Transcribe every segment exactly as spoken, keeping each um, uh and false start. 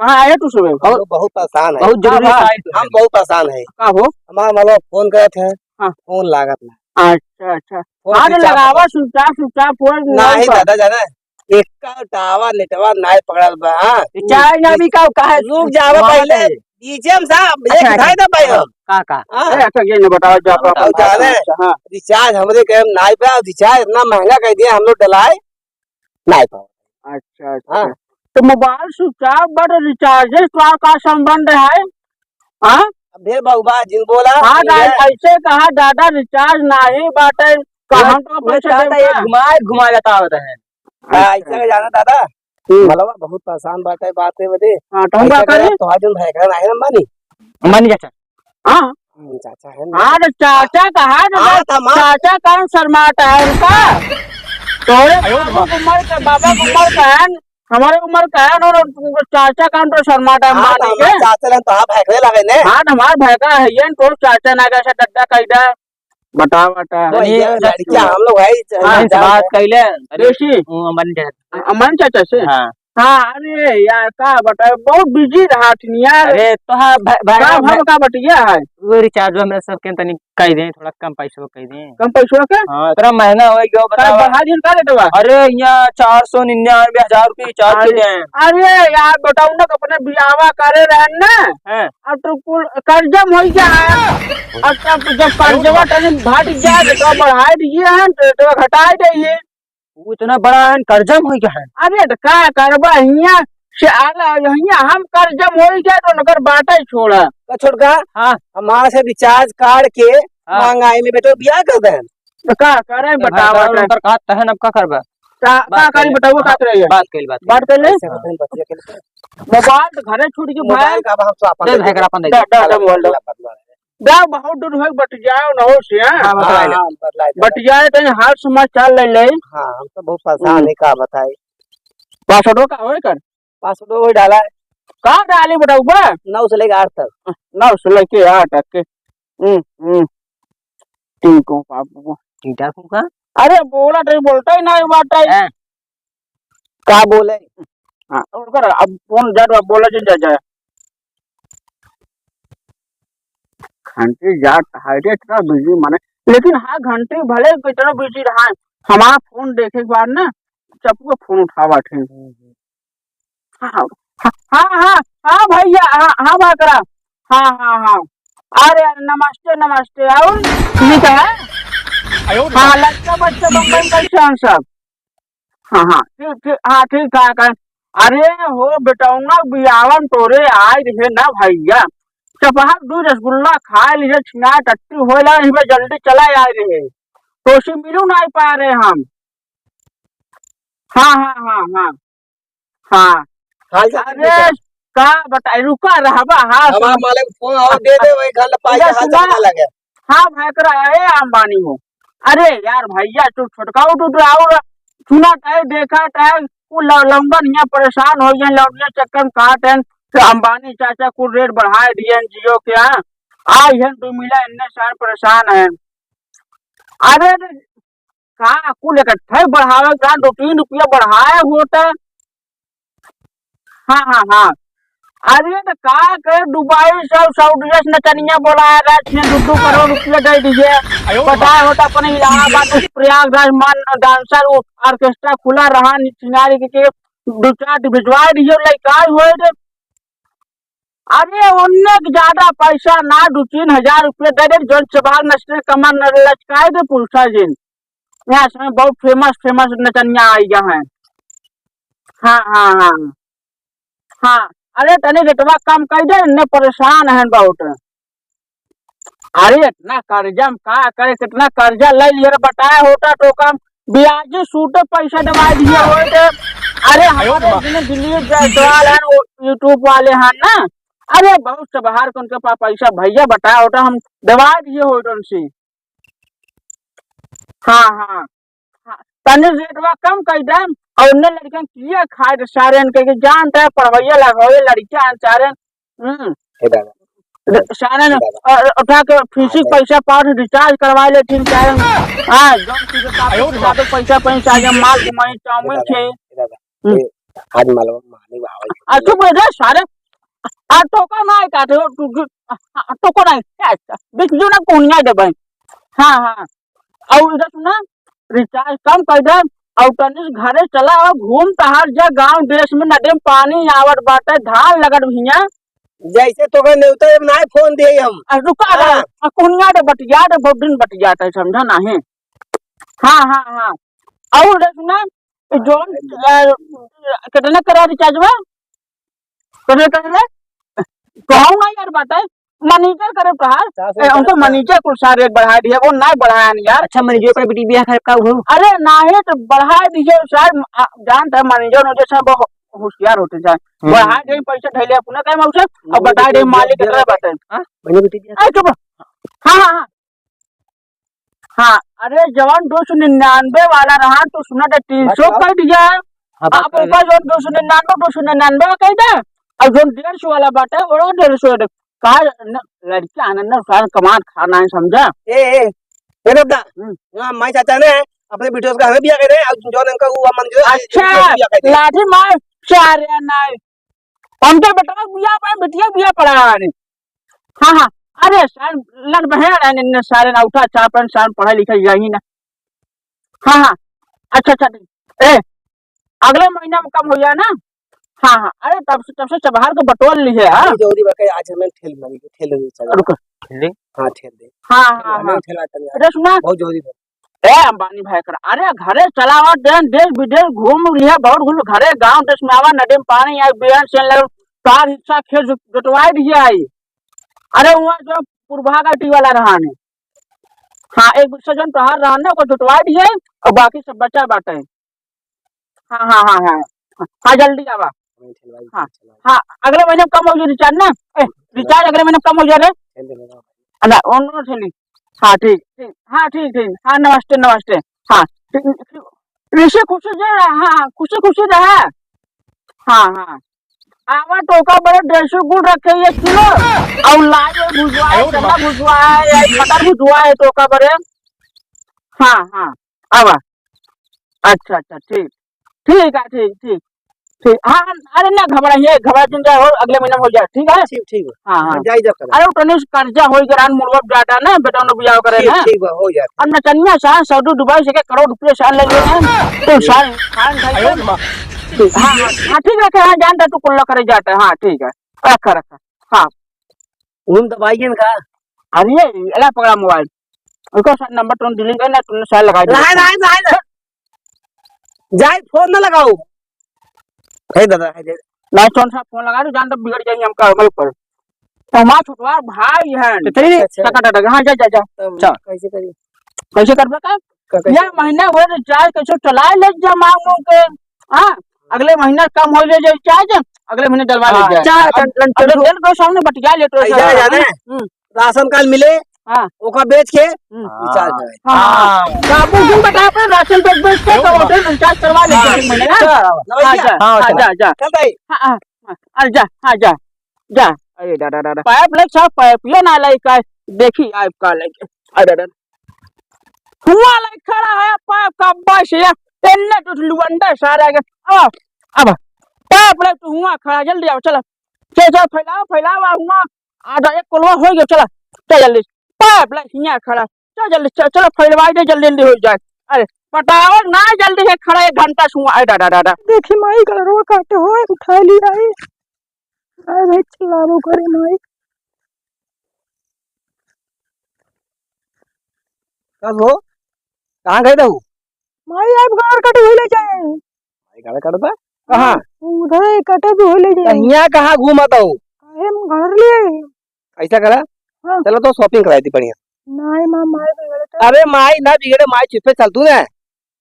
कहाँ आए तू सुबह? हम लोग बहुत परेशान है। बहुत जरूरी हाँ, से आए तू हम है। बहुत परेशान है। का हो? हमारा मतलब फोन करत है, हाँ। फोन लागत ना। अच्छा, अच्छा। फोन हाँ, तो switch off लगावा, है। Switch off, switch off, फोन नहीं नहीं बा। दादा, जाना है, एक का टावर नेटवर्क नहीं पकड़ल बा, हाँ। Recharge ना भी का, काहे रुक जावा मांगत पहले। है? डीसीएम साहब, अच्छा, एक अच्छा। उठाए दे भाई हम। का, का? हाँ। अरे, अच्छा, ये नहीं बताओ, जो आप, हाँ, आप, बताओ, जाने। अच्छा, हाँ। Recharge हमरे के हम नहीं बा, recharge इतना महंगा कर दिया, हम लोग डलाए नहीं पाओ। अच्छा, अच्छा। हाँ। तो mobile switch off, but recharge से का, का संबंध है? हाँ? अब ढेर बहुबा जिन बोला, हाँ, ठीक है। दा-, ऐसे कहा, दादा, recharge नाही बाटे, तो वह, हम तो वह पैसे चाहता देब है, का? घुमाए, घुमाए बतावत है। हाँ, अच्छा। ऐसा का जाना दादा, हम्म। मलवा बहुत परेशान बाटे, बात है बदे। हाँ, तो हम ऐसा का करी? करा, तो आज हम भैकरा नाही ना मानी। मानी चाचा। हाँ। हम्म, चाचा है ना। हाँ, तो चाचा कहा ना, हाँ, तो माँ। चाचा कौन शर्माता है उनका? तोरे बाबू के उम्र का, बाबा के उम्र का है, हमारे उम्र का है ना, और चाचा कौन तो शर्माता है हाँ, मानी तो हमारे के? चाचा रहन तो आप भैकरे लगे ने। हाँ, तो हमार भैकरा है, ये तो चाचा ना कैसे गद्दा कैदा। बता, बता। तो ये तनी लड़किया हम लोग है, हाँ, इनसे बात कैले। अरे, कैसी? वो अमन चाचा। अमन चाचा से? हाँ। हाँ, अरे यार, का बताए, बहुत busy रहा थी यार। अरे, तो हाँ, भै-, भै-, का भै-, हम का बतिया है? वो recharge में सब के तनी कह दें, थोड़ा कम पैसों कह दें। कम पैसों के? हाँ, इतना महंगा हो गया, का बतावा। बढ़ा दिन का रेट बा? अरे, यहाँ चार सौ निन्यानवे हजार रुपये recharge अरे, के हैं। अरे यार, बताऊ ना, अपने बियाहवा करे रहन ना, हाँ। अब तो कुल कर्जम हो गया है। अब तब जब कर्जवा तनी भाट जाए, तो बढ़ाए दिए हैं, तो, तो घटाए दिए। वो इतना बड़ा है, कर्जम हो गया है। अरे, तो का करबा, हियाँ से आला, हियाँ हम कर्जम हो गया, तो उनकर बाटे छोड़ा। तो छोटका, हाँ। हमारे से recharge काट के हाँ। महंगाई में बेटो बियाह कर दे। तो का करे, तो बतावा भाई, तो। उनकर कहा तहन अब का करबा? का, का बात करी, कर ले। बतावा, का हाँ, करे? बात कर ले, बात कर बात ले। कर ले? ऐसे हाँ। होते हैं बच्चे के लिए। मोबाइल तो घरे छूट के मोबाइल भाई। का अब हम तो अपन दे दे भाई, दे। अपन दे दे। दे, दे, दे, मोबाइल दे। गाँव बहुत दूर होई, बतियाओ न हो से, हाँ? हाँ, बतलाए ले। हाँ, बतलाए ले। बतियाए तनी हाल समाचार ले ले। हाँ, हम तो बहुत परेशान हम्म। है, का बताई। पासवर्डो का होए कर? पासवर्डो वही डाला है। का डाली बताऊ बा? नौ से लेके आठ तक। नौ से लेके आठ तक के। हम्म, हम्म। ठीक हो, बाबू। ठीक ठाक हो का? अरे, बोला तो बोलता ही नहीं, बात है। हैं? का बोले? हाँ, उनकर अब फोन जा, अब बोला जी, जा, जा। घंटी जात है रे, इतना बिजी माने, लेकिन हाँ, घंटी भले कितना बिजी रहा है, हमारा फोन देखे के बाद ना, चपुआ फोन उठावा थे। हम्म, हम्म। हाँ, हाँ, हाँ, हाँ, हाँ, भैया, हाँ, हाँ, भाकरा, हाँ, हाँ, हाँ, अरे, नमस्ते, नमस्ते, और ठीक है? हाँ, लड़का बच्चा बम्बई कैसे हैं सब? हाँ, हाँ, ठीक, ठीक, हाँ, ठीक ठाक है। अरे हो बेटौना, बियावन तोरे आए रहे ना भैया, चपहा दू रसगुल्ला खाए लिए, छिनाए टट्टी होए ला, इहवे जल्दी चला आए रहे, तोसे मिलू नाई पाए रहे हम। हाँ, हाँ, हाँ, हाँ, हाँ। हाल चाल ठीक अरे, है? का बताई, रुका रहबा, हाँ, हमार सुन। मालिक फोन और दे दे, वही घर पाई इधर हाल सुना। चाल लगे। हाँ, भाई, करा, ए, अंबानी हो। अरे यार, भैया, तू छोटका हो, तू तो और सुनत है, देखत है, वो लौ-, लौंडन यहाँ परेशान हो गए, लौंडिया चक्कर में काट हैं, तो अंबानी चाचा कुल रेट बढ़ाए दिए हैं जियो के, हाँ। आई हैं, तू मिला, इन्ने साल परेशान है। अरे, का कुल इकट्ठे बढ़ावे का, दो तीन रुपया बढ़ाए होता। हाँ, हाँ, हाँ। अरे तो का करे, दुबई से सऊदिया से नचनिया बोलाए रहे, छह दो दो करोड़ रुपया दे दिए। आयो बताए होता अपने इलाहाबाद में प्रयागराज मान डांसर वो ऑर्केस्ट्रा खुला रहा, चिनारी के, के दो चार भिजवाए दिए, लइका होए रे। अरे, ओन्ने के ज्यादा पैसा ना, दू तीन हजार रुपया दे दे, जौन चबाल नचने कमर न लचकाए दे, पुलसा जिन। यहाँ से बहुत फेमस, फेमस नचनिया आई यहाँ है। हाँ, हाँ, हाँ। हाँ, अरे, तनी रेटवा कम कर दे, इन्ने परेशान हैं बहुत। अरे, इतना कर्जा में का करे, कितना कर्जा ले लिए रे, बताए होता तो कम ब्याजी सूटे पैसा दवाई दिए होते। अरे, हमारे जितने दिलीप जायसवाल हैं, वो YouTube वाले हैं ना, अरे, बहुत से बाहर के उनके पास पैसा, भैया बताए होता, हम दवाई दिए होते उनसे। हाँ, हाँ। हाँ, तनी रेटवा कम कर दे, और उन्ने लड़कन किए खाए तो सारे इनके के जानते हैं, पढ़वैया लगवैया लड़कियां हैं सारे। हम्म। हे दादा। सारे हे दादा। और उठा के फीसी के पैसा पाओ तो रिचार्ज करवा ले, ठीक है? हाँ, जौन तुझे काफी ज्यादा पैसा, पैसा आ गया, माल घुमाई, चाउमीन खे। हे दादा, हम्म। ए, आज मालवा मानी बाबा। आ, चुप रह जा, सारे। आ, टोका ना है, काटे हो, तू, तू, आ, आ, टोका ना है। ए, बीच जो ना कोनिया दे भाई। हाँ, हाँ। और इधर सुना, रिचार्ज कम कर दे, और तनी घरे चला, घूम टहर जा, गांव देश में नदी में पानी आवत बाटे, धान लगत भैया। जैसे तोके नेवता जब ना फोन दिए हम। आ, रुका रे, हाँ। आ, कोनिया दे, बतिया दे, बहुत दिन बतियाता है, समझा नहीं? हाँ, हाँ, हाँ। और इधर सुना, जौन, अ, कितना करा रिचार्ज बा? कितना करा रे? कहूँ ना यार, बताए, मैनेजर करे कहा। ए, उनको मैनेजर कुल सारे एक बढ़ा दिया, वो ना बढ़ाया नहीं यार। अच्छा, मैनेजर का बेटी बिया खराब का हुआ? अरे, ना है तो बढ़ा दिए साहब, आ, जानता है मैनेजर होते साहब बहुत होशियार होते साहब। हम्म। बढ़ा दे पैसा, धैले अपना कहे मौसे, और बता दे मालिक कितना बताए। हाँ? मैंने बेटी बिया अरे, चुप। हाँ, हाँ, हाँ। हाँ, अरे जवन दो सौ निन्यानवे वाला रहा तो सुना था तीन सौ कर दिया। हाँ, बात अब कर ले। ऊपर जवन दो सौ निन्यानवे, दो सौ निन्यानवे कर दे। अब जवन डेढ़ सौ वाला बाटे, वो डेढ़ सौ दे। कहा न, लड़की आनंद साल कमात खा ना है, समझा? ए, ए, ए दादा, हम्म। वहाँ माई चाचा ने अपने बिटियों का हमें बिया करे, और जौन इनका वो मन जो अच्छा, बिया करे। लाठी मार, चार या नाई। उनके बेटवा बिया पाए, बिटिया बिया पड़ा है। हाँ, हाँ। अरे, सार, लड़ बहे रहे ने, सारे ना उठा, चापन, सार पढ़ा लिखा यही ना। हाँ, हाँ। अच्छा, अच्छा, ठीक। ए, अगले महीना में कम हो जाए ना। हाँ, हाँ। अरे, तब से, तब से चबहार को बटोर ली है, हाँ। अरे, जल्दी बके, आज हमें ठेल मारी, ठेल दे चल। रुको। ठेल दे? हाँ, ठेल दे। हाँ, हाँ, हमें हाँ। ठेला तनी अरे, सुना। बहुत जल्दी बके। ए, अंबानी भाई करा, अरे, घरे चलावा, देन, देश विदेश घूम लिया, बहुत घूम, घरे, गांव, देश में आवा, नदी में पानी आई, बिहान से लग, तार हिस्सा खेत जोत-, जोतवाई दिए आई। अरे, वहाँ जो पुरभा का टी वाला रहा ने, हाँ, एक बिस्सा जौन तोहार रहन ना, ओकर जुटवाई दिए और बाकी सब बचा बाटे। हाँ, हाँ, हाँ, हाँ। हाँ, जल्दी आवा। हाँ, हाँ, अगले महीने में कम हो जाए रिचार्ज ना। ए, रिचार्ज अगले महीने में कम हो जाए रे। अरे, ओनो से ली। हाँ, ठीक, ठीक। हाँ, ठीक, ठीक। हाँ, नमस्ते, नमस्ते। हाँ, ठीक, ठीक। खुशी, खुशी जे रहा, हाँ, हाँ, खुशी, खुशी रहा। हाँ, हाँ। आवा टोका बरे ड्रेस कुल रखे एक किलो, और लाल भुजवा है, चना भुजवा है, या मटर भुजवा है टोका बरे। हाँ, हाँ, आवा। अच्छा, अच्छा, ठीक। ठीक है, ठीक, ठीक, ठीक। हाँ, हाँ, अरे ना घबराइए, घबरा जिन जाए हो, अगले महीना हो जाए, ठीक है? ठीक, ठीक है। हाँ, हाँ। हाँ, जाई जब करा। अरे, वो तनी से कर्जा होई, जरान मुड़वा जाता ना, बेटा ने बियाह करे ठीक, ना। ठीक बा, हो जाए। और नचनिया साहब सऊदी दुबई से के करोड़ रुपये साल ले लिए हैं, तो साल, साल भाई अरे माँ। हाँ, हाँ, हाँ, ठीक रखे, हाँ, जानता तू कुल्ला करे जाता है, हाँ, ठीक है, रखा, रखा, हाँ। उन दबाइए ना का? अरे, अला पकड़ा मोबाइल, उसका साथ नंबर तुम डिलीट करना, तुमने साल लगा दिया। नहीं, नहीं, नहीं, नहीं। जाए, फोन ना लगाओ। हे दादा, हे दे। नहीं, कौन सा फोन लगा दो, जान तो बिगड़ जाएंगे हमका अमल पर। तो हमारा छोटवा भाई है। तो चलिए। अच्छा। टका टका, हाँ, जा, जा, जा। तब जा। कैसे करिए? कैसे करबे का? का-, कैसे? यह महीना भर रिचार्ज कैसे चला ले जा मांग मांग के। हाँ, अगले महीना कम हो जाए रिचार्ज, अगले महीने डलवा ले हाँ, जाए। चाहे अब, कन-, कन-, अब कन-, जेल के सामने बटिया ले तो ऐसा सारा, है ना? हम्म। राशन कार्ड मिले, हाँ। ओका बेच के हम्म। रिचार्ज कराए। हाँ, हाँ। हाँ। तो आपको क्यों बताया अपने राशन कार्ड बेच के तो होटल रिचार्ज करवा लेते हैं हाँ। एक महीने, हाँ? अच्छा। हाँ, जा, हाँ, हाँ, चला। जा, जा। चल भाई। हाँ, हाँ, हाँ, अरे जा, हाँ, जा, जा। अरे दादा, दादा। पाइप लाइक साहब, पाइप ये ना लाइक का, देखी आप का लाइक। अरे दादा। हुआ लाइक खड़ा है पाइप का बस ये, इन्ने तो लुवंडा सारा के। अब, अब, पाइप लाइक तो हुआ खड़ा, जल्दी आओ, चलो। चल, चल, फैलाओ, फैलाओ, आ हुआ। आधा एक कोलवा हो गया, चला, चल जल्दी। पाइप लाइक हियाँ खड़ा, चल जल्दी, चल, चलो फैलवाई दे, जल्दी, जल्दी हो जाए। अरे, पटाओ ना, जल्दी है, खड़ा एक घंटा से हुआ। अरे, दादा, दादा। देखी माई, गलरवा काटे हो, उठा ली आई। अरे भाई, चिल्लाबो करे माई। कब हो? कहाँ गए रहू? माई, आप गाड़ कट होले जाए। माई गाड़ कट बा? कहाँ? उधर कट भी होले जाए। तो हियाँ कहाँ घूमत हो? काहे हम घर ले आए? ऐसा करा, हाँ। चलो तो shopping कराई दी बढ़िया। नहीं माँ, माई बिगड़े तो। अरे माई ना बिगड़े, माई चुप्पे चल तू ना,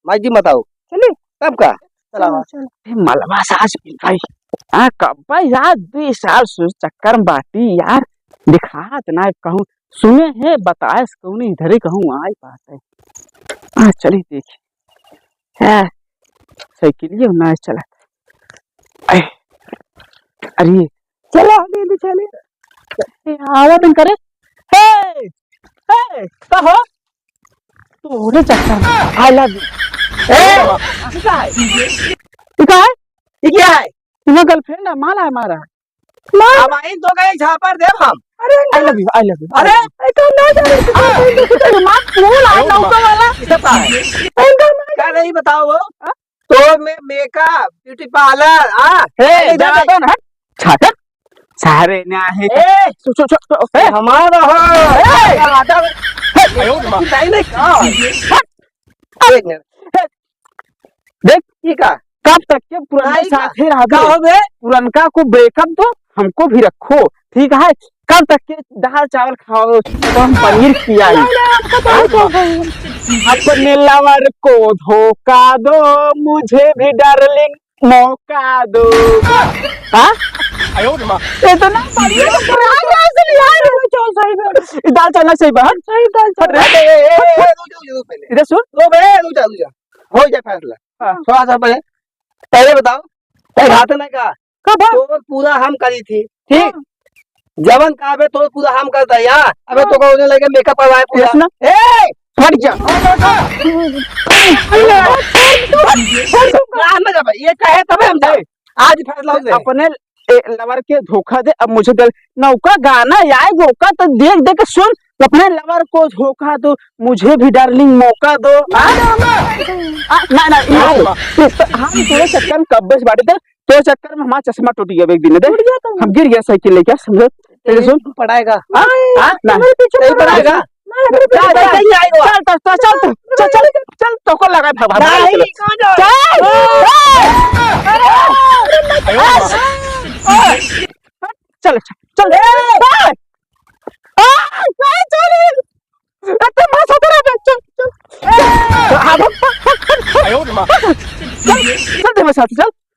माई जी मत आओ। चली? तब का? चला चलो, माँ। चलो। ए, मलबा सास मिल गई। हाँ, कब यार, बीस साल से चक्कर में बाटी यार, दिखात ना कहूँ, सुने है बताए से कहूँ नहीं, इधरे कहूँ आई बात है। हाँ, चली देखी। है, साइकिलियो ना चलत। आए, अरे। चलो, हम भी चले। ए, आवा तुम करे। हे, हे, का हो? तोरे चक्कर में। I love you। ए, ई का है? ई का है? ई क्या है? तुम्हारा girlfriend है, माला है हमारा। माँ। अब आई तो गए झापर देव हम। अरे I love you, I love you। अरे, अरे, तो ना जाने। आ, अरे, माँ, फोन आ, नौका वाला। इधर का है? अरे, तो ना का रही बताओ वो? हाँ? तो मैं makeup, beauty parlour, हाँ? हे, अरे, जा, जा, जा, हट। छाटा। सारे ना है। ए, सु-, सु-, सु-, सु-, ए, हमारा हो। ए, आधा। हे, नहीं, नहीं, कहाँ? हट। एक मिनट। हे, देख, ई का? कब तक के पुरनका आई का? साथे रहबे? का हो बे? पुरनका को breakup दो, हमको भी रखो, ठीक है? कब तक के दाल चावल खाओ, तो हम पनीर खियाई। नहीं, नहीं, आपका तो हाँ? हो गई। अपने lover को धोखा दो, मुझे भी darling मौका दो। हाँ? आयो रे माँ। इतना बढ़िया तो पुराना से नहीं आया रे, चल सही में। दाल चना सही बात। सही दाल चना। अरे, ए, ए, ए, ए, रुक जा, रुक जा, पहले। इधर सुन। ओ बे, रुक जा, रुक जा। हो जाए फैसला। हाँ। थोड़ा सा पहले, पहले बताओ, तोर बात नहीं का? कब? तोर पूरा हम करी थी, ठीक? हाँ। जवन का बे तोर पूरा हम करता यार। अबे हाँ। तो कहने लगे makeup करवाए पूरा। Yes ना? ए! हट जा। ना, ना, ना, ये कहे तबे हम जाए। आज फैसला हो गया। अपने ए, lover के धोखा दे, अब मुझे डर, नौका गाना आए, मौका तो देख, देख के सुन, अपने lover को धोखा दो, मुझे भी darling मौका दो। हाँ? आ, ना, ना, ये तो, तो, तो, हम तोरे चक्कर में कब्बे से बाटे थे, तोरे चक्कर में हमारा चश्मा टूट गया एक दिन, दे। टूट गया तो? हम गिर गया साइकिल लेके, समझे? तेरे सुन। तू पढ़ाएगा। हाँ? नहीं, हाँ? ना। तुम्हारे पीछे नहीं पड़ा पढ़ाएगा। है। नहीं, तुम्हारे पीछे जा, जा, पड़ा है। जा, जा, जा। चल, चल, चल, चल, चल, चल, चल, तोको लगा, भाग, भाग, भाग, नहीं, चल। कहाँ जा रहे हो? चल। हाँ? अरे, अरे, अरे, चल, चल, चल। ए! ए! ए, चल। ए, तो मार खाता रहा, चल, चल। ए! हाँ, भाग, भाग, भाग, भाग। आयो रे माँ। चल, चल, दे मेरे साथ, चल।